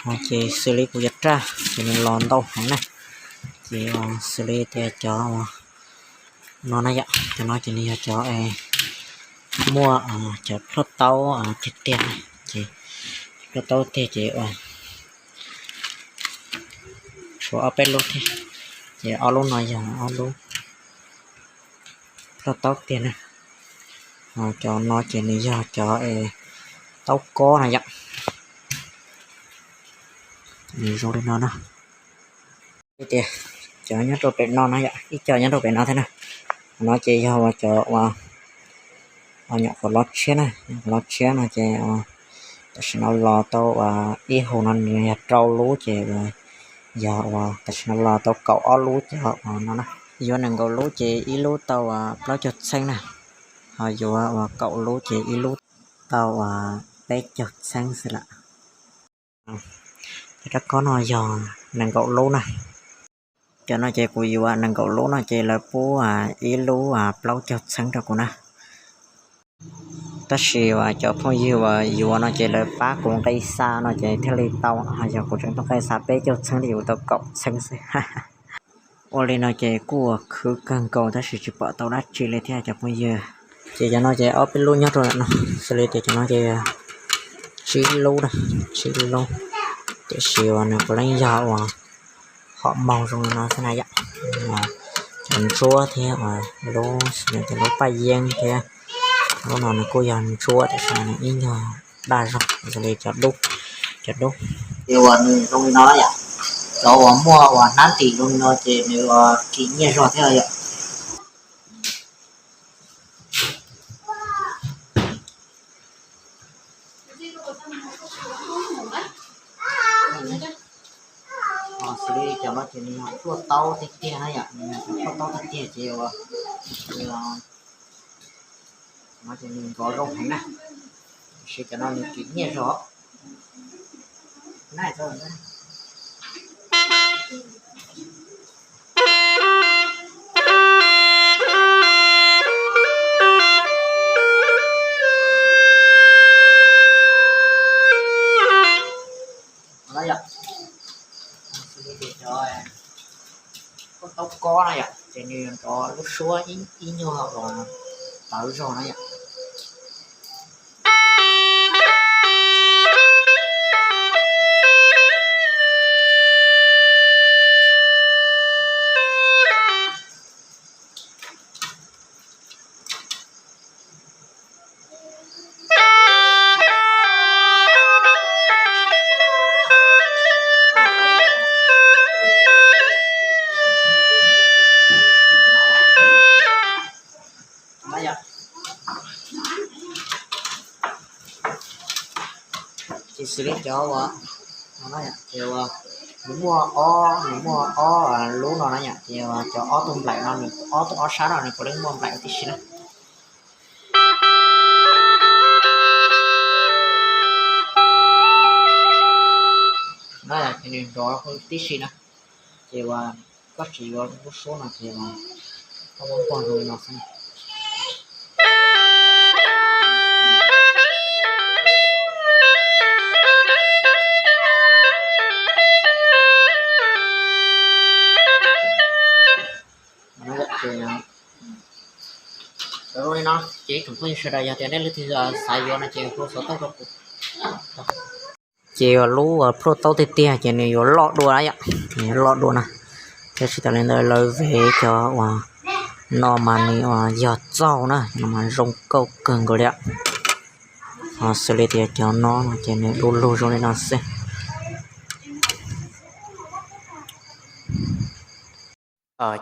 Ces xws li kuv cov raj ces nws los ntau heev na, ces xws li tias cov no na yom, cov no ces nws yog cov muaj cov plhuaj taub tiag tiag na, ces plhuaj taub tiag ces ua tshuav ob peb lub thiab, ces ob lub no yog ob lub plhuaj taub tiag na. Cov no ces nws yog cov taub kob na yom. Nws zoo li no na. Tias cov nyob rau pem no na yom, ib co nyob rau pem no thiab na. Qhov no ces yog uas cov uas nyuam qhuav los tshiab na, nyuam qhuav los tshiab no ces tam sim no los tau uas ib hauv no nws yog rau lub ces yog uas tam sim no los tau kaum ob lub cov uas no na. Yuav nees nkaum lub ces ib lub tau uas plaub caug txheeb na, ho yuav uas kaum lub ces ib lub tau uas peb caug txheeb xwb lawm. Cov rab kob no yog nees nkaum lub na. Cov no ces kuv yuav nees nkaum lub no ces lawv pub ib lub plaub caug txheeb rau kuv na. Tab sis uas cov phooj ywg uas yuav no ces lawv pab kuv nqi xa no ces thiaj li tau, ho yog kuv tseem tuaj nqi xa peb caug txheeb li kuv tau kaum txheeb xwb. Ua li no ces kuj ua khwv kawg nkaus tab sis tsis pom tau dab tsi li thiab cov phooj ywg. Ces cov no ces ob peb lub nyob rau no, xws li tias cov no ces tsib lub na, tsib lub, tiam sis uas nws puav leej yog uas hom moog zoo li no xwb na yom. Cov ntsuab thiab uas lub, lub paj yeeb thiab lub no nws kuj yog ntsuab tiam sis nws ib nyuag daj zog xws li cov dub, cov dub. Ces uas nws zoo li no yom, cov uas muaj uas hnab ntim zoo li no ces nws uas kim nyiaj zog thiab yom. Xws li cov no ces nws yog plhuaj taub tiag tiag na yom, nws yog plhuaj taub tiag tiag ces uas no ces nws nrov zoo heev na, tiam sis cov no nws kim nyiaj zog. Cov taub kob na yom, ces nws nrov lub suab ib nyuag uas tawv zog na yom. Ces xws li cov uas, ces uas nws muaj ob, nws muaj ob lub no na yom, ces uas cov ob tug nplaim no nws ob tug ob sab no nws puav leej muaj nplaim tib si na. No ces nws nrov tib si na, ces uas koj tsis yuav lub suab no ces uas koj muab npog zoo li no xwb. Ces zoo li no, ces ib tsoom phooj ywg sawv daws yog tias nej leej twg xav yuav no ces hu xov tooj rau kuv. Ces lub plhuaj taub tiag tiag ces nws yuav loj dua na yom, nws yuav loj dua na. Thiab tsis tas li ntawd lawv vev cov uas no mas nws uas yog txaug na, no mas zoo nkauj kawg nkaus li. Ho xws li tias cov no no ces nws du lug zoo li no xwb.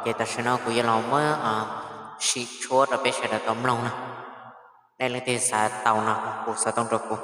Ces tam sim no kuv yuav los muab sim tshuab rau peb sawv daws tau mloog na. Nej leej twg xav tau no hu xov tooj rau kuv.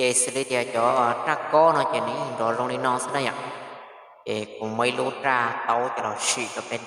Ces xws li tias cov raj kob no ces nws yeej nrov zoo li no xwb na yom. Ces kuv muab ib lub raj taub coj los sim rau peb.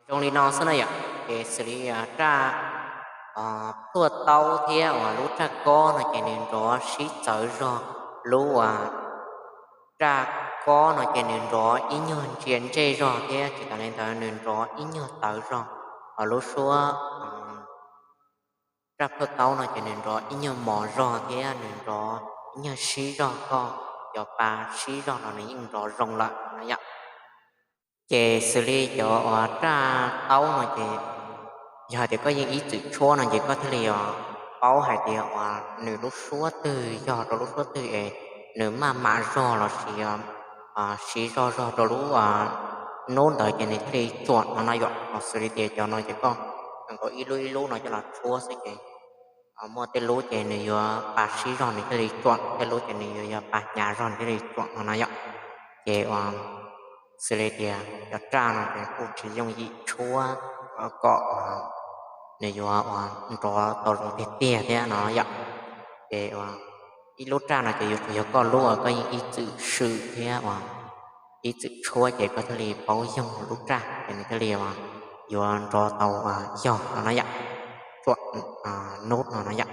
Zoo li no xwb na yom, ces xws li raj pluaj taub thiab uas lub raj kob no ces nws nrov sib txawv zog. Lub raj kob no ces nws nrov ib nyuag ntsia ntsej zog thiab tsis tas li ntawd nws nrov ib nyuag tawv zog. Ho lub suab raj pluaj taub no ces nws nrov ib nyuag mos zog thiab nws nrov ib nyuag sib zog, koj cov pa sib zog los nws yeej nrov zoo lawm no yom. Ces xws li cov uas raj taub no ces yog hais tias koj yeej ib txwm tshuab no ces koj thiaj li paub hais tias uas nws lub suab twg yog rau lub suab twg es nws maj mam zog los sis siv zog zog rau lub nub ntawd ces nws thiaj li tsuam no na yom. Ho xws li tias cov no ces koj nkaus ib lub ib lub no coj los tshuab xwb ces muaj tej lub ces nws yuav pa sib zog nws thiaj li tsuam, tej lub ces nws yuav yog pa hnyav zog nws thiaj li tsuam no na yom. Ces uas xws li tias cov raj no ces kuj tsis yooj yim tshuab kom nws yuav uas nrov tau zoo tiag tiag thiab no yom. Ces uas ib lub raj no ces yuav tsum yog koj lub uas koj yeej ib txwm swm thiab uas ib txwm tshuab ces koj thiaj li paub yoog lub raj ces nws thiaj li uas yuav nrov tau yog no na yom, tsuam nub no na yom.